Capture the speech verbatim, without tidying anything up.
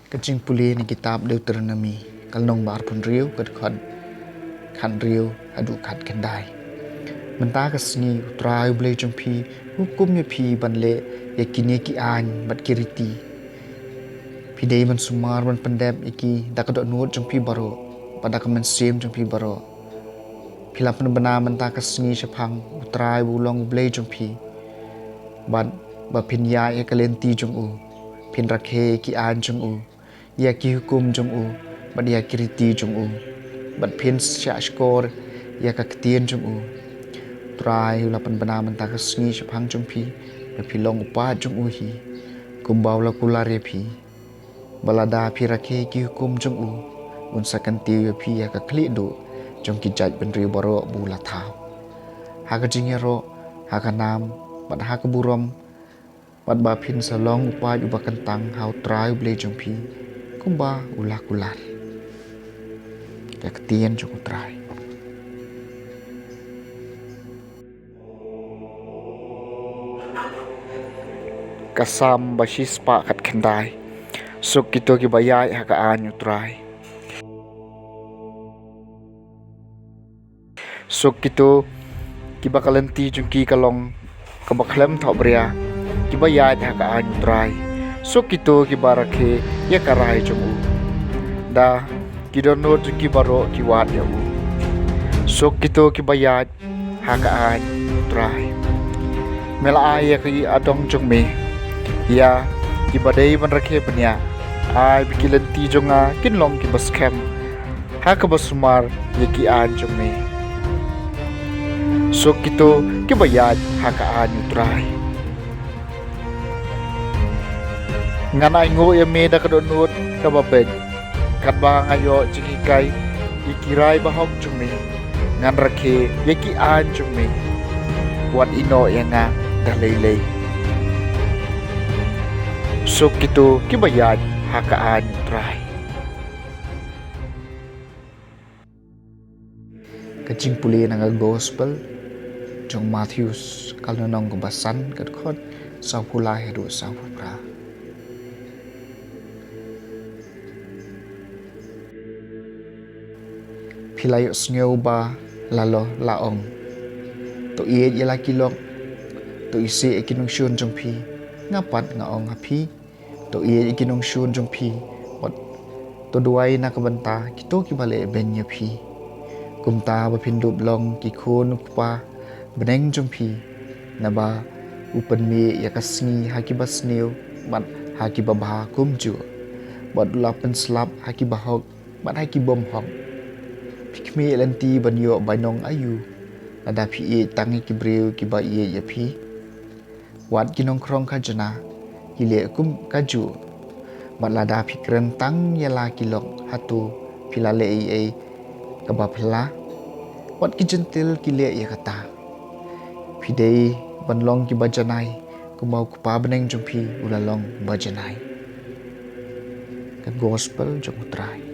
Ka jingpule na kitab Deuteronomi, ka lynnong ba arphew hynriew, ka dkhot khathynriew haduh khatkhyndai. Mynta ka sngi U Trai U Blei jong phi u hukum ïa phi ban leh ïa kine ki aiñ bad ki riti. Phi dei ban sumar ban pyndep ïa ki da ka dohnud jong phi baroh bad da ka mynsiem jong phi baroh. Phi la pynbna mynta ka sngi shaphang U Trai ba u long U Blei jong phi, bad ba phin ïaid ha ka lynti jong u, phin rakhe ïa ki aiñ jong u, ïa ki hukum jong u, bad ïa ki riti jong u, bad phin shah shkor ïa ka ktien jong u. U Trai u la pynbna mynta ka sngi shaphang jong phi ba phi long u paid jong u hi, kumba u la kular ïa phi, ba lada phi rakhe ki hukum jong u, un sa kyntiew ïa phi ha ka khlieh duh jong ki jaitbynriew baroh ba u la thaw, ha ka jingïaroh, ha ka nam, bad ha ka burom, bad ba phin sa long u paid uba kyntang ha U Trai U Blei jong phi, kumba u la kular. Ka ktien jong U Trai. Ka Salm ba shispah khatkhyndai. Suk kito kiba ïaid ha ka aiñ U Trai. Suk kito kiba ka lynti jong ki ka long kaba khlem thohbria, kiba ïaid ha ka aiñ U Trai. Suk kito kiba rakhe ïa ka rai jong u, da ki dohnud jong ki baroh ki wad ïa u. Suk kito kiba ïaid ha ka aiñ U Trai. Me la ai ïa ka adong jong me ïa kiba dei ban rakhe bniah. Ai ba ki lynti jong nga kin long kiba skhem ha kaba sumar ïa ki aiñ jong me. Suk kito kiba ïaid ha ka aiñ U Trai. Ngan ainguh ïa me da ka dohnud kaba beit, katba nga ïoh jinghikai ïa ki rai bahok jong me. Ngan rakhe ïa ki aiñ jong me. Wat ïehnoh ïa nga da lei lei. Suk kito kiba ïaid ha ka aiñ U Trai. Ka jingpule na ka Gospel jong u Mathaios, ka lynnong kaba san, ka dkhot sawphew lai haduh sawphew phra. Phi la ïohsngew ba la ong, to ïeit ïa la ki lok, to isih ïa ki nongshun jong phi. Nga pat nga ong ha phi, to ïeit ïa ki nongshun jong phi, bad to duwai na ka bynta kito kiba leh beiñ ïa phi. Kumta ba phin dup long ki khun u Kpa bneng jong phi, naba u pynmih ïa ka sngi ha kiba sniew bad ha kiba bha kumjuh, bad u la pynslap ha kiba hok bad ha ki bym hok. Phi khmih lynti ban ïoh bainong aïu lada phi ïeit tang ïa ki briew kiba ïeit ïa phi? Wat ki nongkhrong khajna ki leh kum kajuh. Bad lada phi kren tang ïa la ki lok, hato phi la leh ei ei kaba phylla? Wat ki jentil ki leh ïa kata. Phi dei ban long kiba janai, kumba u Kpa bneng jong phi u la long ba janai. Ka Gospel jong u Trai.